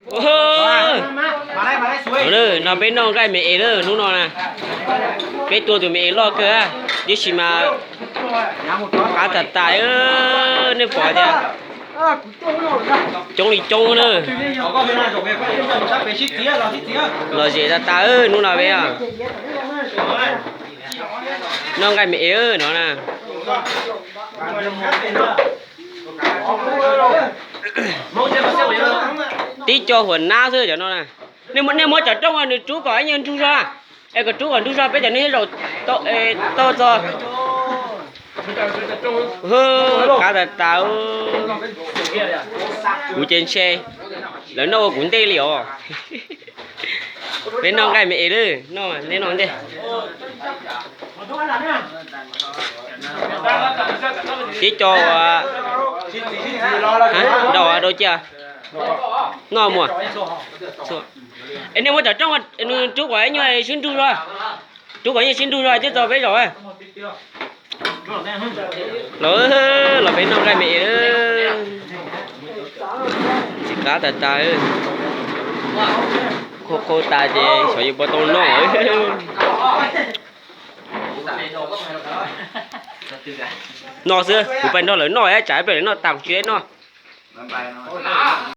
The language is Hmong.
No peb noj nqaij me es lawm hnub no na. Peb tua tus me es loj kawg, tiam sis mas qab tas tas, nej pom tias coob li coob na. Lom zem tas tas hnub no peb noj nqaij me es no na. Tib co huam nab xwb cov no na. Nej muab cov rooj nws rub kom ib nyuag nrug zog, es kom rub kom nrug zog peb cov nej thiaj zaum tau txog. Qab tas tas. Kuv ces ntshe lawv noj ua kuv ntej li os. Peb noj nqaij me es lawm, noj nej noj ntej. Tib co ua, dau dau cia. Noj muag. Es nej muab cov rooj rub kom ib nyuag sib nrug zog, rub kom ib nyuag sib nrug zog thiaj txog peb zaum. Los, los peb noj nqaij me es. Txiv qab tas tas. Qhau qhau tas ces xyov yuav puas tau noj. Noj xwb, kuv pais nrog lawv noj, tsam ib pliag lawv noj tas kuv tsis noj.